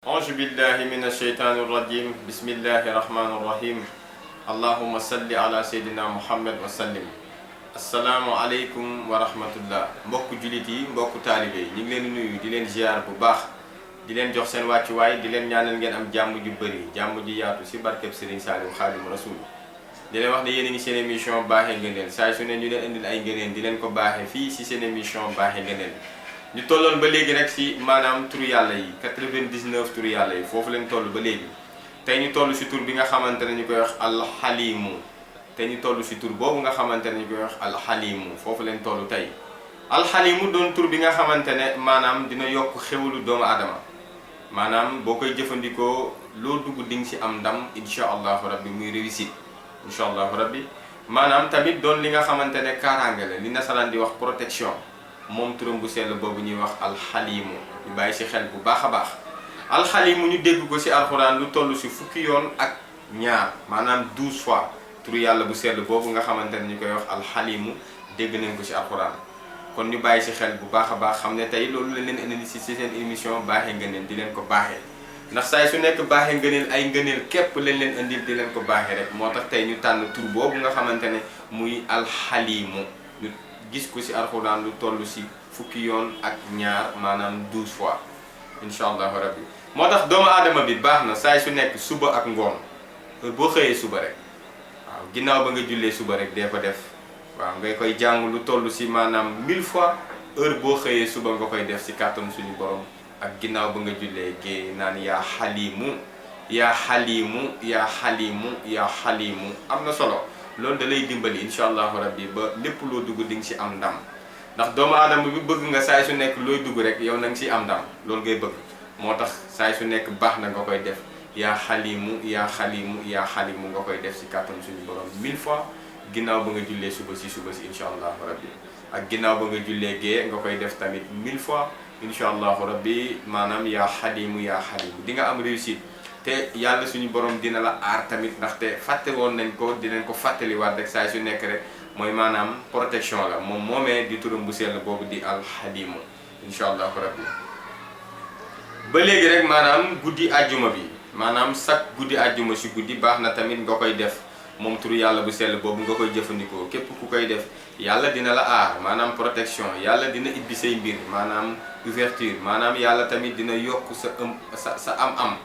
أعوذ بالله من الشيطان الرجيم بسم الله الرحمن الرحيم اللهم صل على سيدنا محمد وسلم assalaamu aleykum wa rahmatullah mbokku jullit yi mbokku taalibe yi ñu ngi leen di nuyu di leen ziar bu baax di leen jox seen wàccuwaay di leen ñaanal ngeen am jàmm ju bëri jàmm ji yaatu si barkeb Serigne Saliou Khadim Rasoul di leen wax ne yéen a ngi seen émission baaxee ngëneel saa su ne ñu leen indil ay ngëneel di leen ko baaxee fii si seen émission baaxee ngëneel ñu tolloon ba léegi rek si maanaam turu yàlla yi 99 turu yàlla yi foofu leen toll ba léegi tey ñu toll si tur bi nga xamante ne ñu koy wax alxalimu te ñu toll si tur boobu nga xamante ne ñu koy wax alxalimu foofu leen toll tey alxalimu doon tur bi nga xamante ne maanaam dina yokk xewlu doomu aadama maanaam boo koy jëfandikoo loo dugg di nga si am ndam incha allahu rabbi muy réussite incha allahu rabbi maanaam tamit doon li nga xamante ne kaaraange la li nasaraan di wax protection moom turam bu sell boobu ñuy wax alxalimu ñu bàyyi si xel bu baax a baax alxalimu ñu dégg ko si alxuraan lu toll si fukki yoon ak ñaar maanaam 12 fois turu yàlla bu sell boobu nga xamante ne ñu koy wax alxalimu dégg nañ ko si alxuraan kon ñu bàyyi si xel bu baax a baax xam ne tey loolu lañ leen indi si seen émission baaxee ngëneel di leen ko baaxee ndax saay su nekk baaxee ngëneel ay ngëneel képp lañ leen indil di leen ko baaxee rek moo tax tey ñu tànn tur boobu nga xamante ne muy alxalimu ñu gis ko si alxuraan lu toll si fukki yoon ak ñaar maanaam 12 fois incha allahu rabbi moo tax doomu aadama bi baax na saay su nekk suba ak ngoon boo xëyee suba rek waaw ginnaaw ba nga jullee suba rek dee ko def waaw ngay koy jàng lu toll si maanaam 1000 fois heure boo xëyee suba nga koy def si kàttanu suñu borom ak ginnaaw ba nga jullee gée naan yaa xalimu yaa xalimu yaa xalimu yaa xalimu am na solo loolu da lay dimbali incha allahu rabbi ba lépp loo dugg di nga si am ndam ndax doomu aadama bi bëgg nga saay su nekk looy dugg rek yow na nga si am ndam loolu ngay bëgg moo tax saay su nekk baax na nga koy def yaa xalimu yaa xalimu yaa xalimu nga koy def si kàttan suñu borom 1000 fois ginnaaw ba nga jullee suba si incha allahu rabbi ak ginnaaw ba nga jullee gée nga koy def tamit 1000 fois incha allahu rabbi maanaam yaa xalimu yaa xalimu di nga am réussite te yàlla suñu borom dina la aar tamit ndaxte fàtte woon nañ ko dinañ ko fàttaliwaat rek saa su nekk rek mooy maanaam protection la moom moomee di turam bu sell boobu di alxalimu incha allahu rabbi ba léegi rek maanaam guddi àjjuma bi maanaam chaque guddi àjjuma si guddi baax na tamit nga koy def moom turu yàlla bu sell boobu nga koy jëfandikoo képp ku koy def yàlla dina la aar maanaam protection yàlla dina ibbi say mbir maanaam ouverture maanaam yàlla tamit dina yokk sa am-am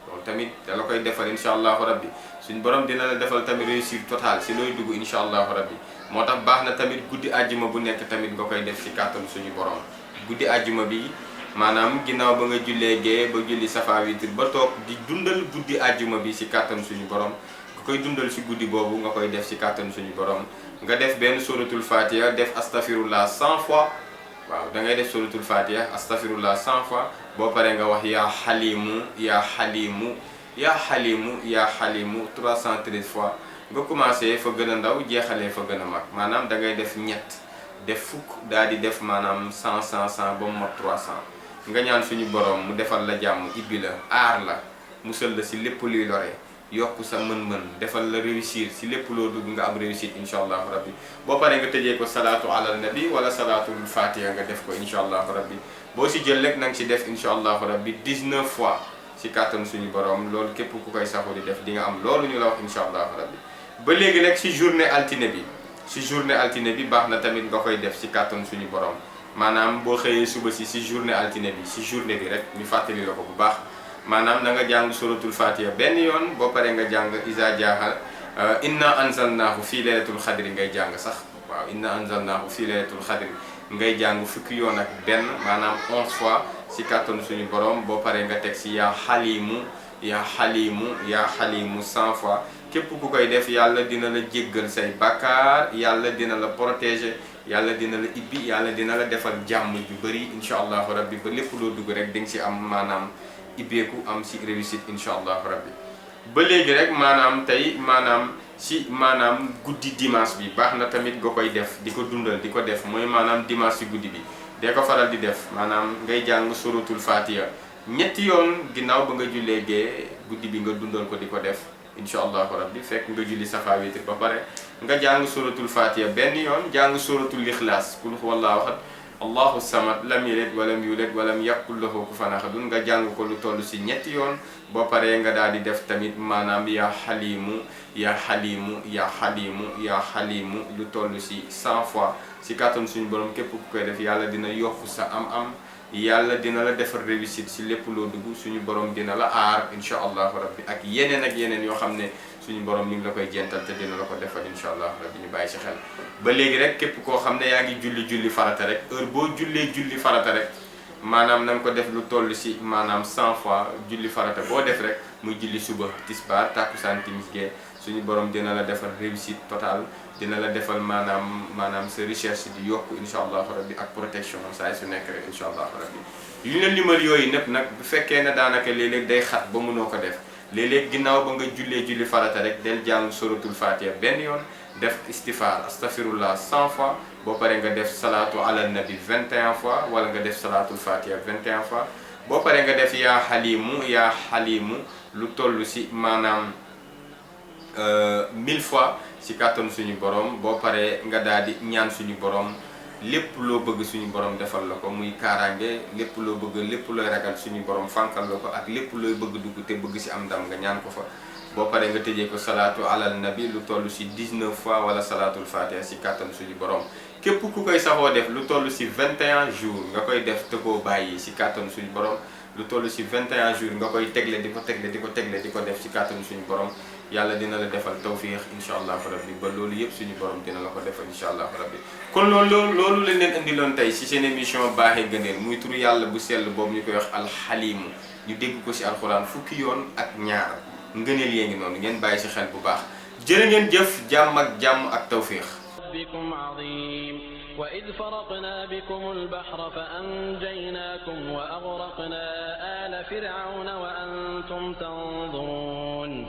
loolu tamit da la koy defal incha allahu rabbi suñ borom dina la defal tamit réussite totale si looy dugg incha allahu rabbi moo tax baax na tamit guddi àjjuma bu nekk tamit nga koy def si kàttan suñu borom guddi àjjuma bi maanaam ginnaaw ba nga jullee gee ba julli safa witir ba toog di dundal guddi àjjuma bi si kàttan suñu borom nga koy dundal si guddi boobu nga koy def si kàttan suñu borom nga def benn suratul fatiha def astafirullah 100 fois waaw da ngay def suratul fatiha astafirullah 100 fois boo paree nga wax yaa xalimu yaa xalimu yaa xalimu yaa xalimu 313 fois nga commencé fa gën a ndaw jeexalee fa gën a mag maanaam da ngay def ñett def fukk daal di def maanaam 100 100 100 ba mu mot 300 nga ñaan suñu borom mu defal la jàmm ibbi la aar la musal la si lépp luy lore yokk sa mën-mën defal la réussir si lépp loo dugg nga am réussite incha allahu rabbi boo paree nga tëjee ko salaatu ala nabi wala salaatul fatiha nga def ko incha allahu rabbi boo si jël rek na nga si def incha allahu rabbi 19 fois si kàttan suñu borom loolu képp ku koy saxu di def di nga am loolu ñu la wax incha allahu rabbi ba léegi nag si journée altine bi baax na tamit nga koy def si kàttan suñu borom maanaam boo xëyee suba si journée altine bi si journée bi rek ñu fàttali la ko bu baax maanaam na nga jàng suratul fatiha benn yoon boo paree nga jàng isa jaaxal inna anzalnaahu fii laylatul xadri ngay jàng sax waaw inna anzalnaahu fii laylatul xadri ngay jàng fukki yoon ak benn maanaam 11 fois si kàttanu suñu borom boo paree nga teg si yaa xalimu yaa xalimu yaa xalimu 100 fois képp ku koy def yàlla dina la jéggal say bakkaar yàlla dina la protéger yàlla dina la ibbi yàlla dina la defal jàmm ju bëri incha allahu rabbi ba lépp loo dugg rek di nga si am maanaam ibbeeku am si réussite incha allahu rabbi ba léegi rek maanaam tey maanaam guddi dimanche bi baax na tamit nga koy def di ko dundal di ko def mooy maanaam dimanche si guddi bi dee ko faral di def maanaam ngay jàng suratul fatiha ñetti yoon ginnaaw ba nga jullee gee guddi bi nga dundal ko di ko def incha allahu rabbi fekk nga julli safa witr ba pare nga jàng suratul fatiha benn yoon jàng suratul ixlaas kul huwallahu ahad allahu samad lam yalid walam yulad walam yakul lahu kufuwan ahad nga jàng ko lu toll si ñetti yoon. boo paree nga daal di def tamit maanaam yaa xaliimu yaa xaliimu yaa xaliimu yaa xaliimu lu toll si 100 fois si kàttan suñu borom képp ku koy def yàlla dina yokk sa am-am. yàlla dina la defar réussite si lépp loo dugg suñu borom dina la aar incha allahu rabbi ak yeneen yoo xam ne suñu borom mi ngi la koy jental te dina la ko defal incha allahu rabbi ñu bàyyi si xel. ba léegi rek képp koo xam ne yaa ngi julli farata rek heure boo julli farata rek maanaam na nga ko def lu toll si maanaam 100 fois julli farata boo def rek muy julli suba tisbaar takkusaan timis gee suñu borom dina la defal réussite totale. dina la defal maanaam sa recherche di yokk incha allahu rabbi ak protection saa su nekk rek incha allahu rabbi yu ne limal yooyu nëpp nag bu fekkee ne daanaka léeg-léeg day xat ba mënoo ko def léeg-léeg ginnaaw ba nga julli farata rek del jàng suratul fatiha benn yoon def istifaar astaghfirullah 100 fois boo paree nga def salaatu ala nabi 21 fois wala nga def salaatul fatiha 21 fois boo paree nga def yaa xaliimu lu toll si maanaam 1000 fois ci kàttanu suñu borom boo paree nga daal di ñaan suñu borom lépp loo bëgg suñu borom defal la ko muy kaaraange lépp loo bëgg lépp looy ragal suñu borom fànkal la ko ak lépp looy bëgg dugg te bëgg ci am ndam nga ñaan ko fa. boo paree nga tëjee ko salaatu alal nabi lu toll ci 19 fois wala salaatul fatiha ci kàttanu suñu borom képp ku koy saxoo def lu toll ci 21 jours nga koy def te koo bàyyi ci kàttanu suñu borom lu toll ci 21 jours nga koy tegle di ko def ci kàttanu suñu borom. yàlla dina la defal tawfiix incha allahu rabbi ba loolu yëpp suñu borom dina la ko defal incha allahu rabbi kon loolu lañ leen indiloon tey si seen émission baaxee gëneel muy turu yàlla bu sell boobu ñu koy wax alxalimu ñu dégg ko si alxuraan fukki yoon ak ñaar ngëneel yee ngi noonu ngeen bàyyi si xel bu baax jërë ngeen jëf jàmm ak tawfiix. وإذ فرقنا بكم البحر فأنجيناكم وأغرقنا آل فرعون وأنتم تنظرون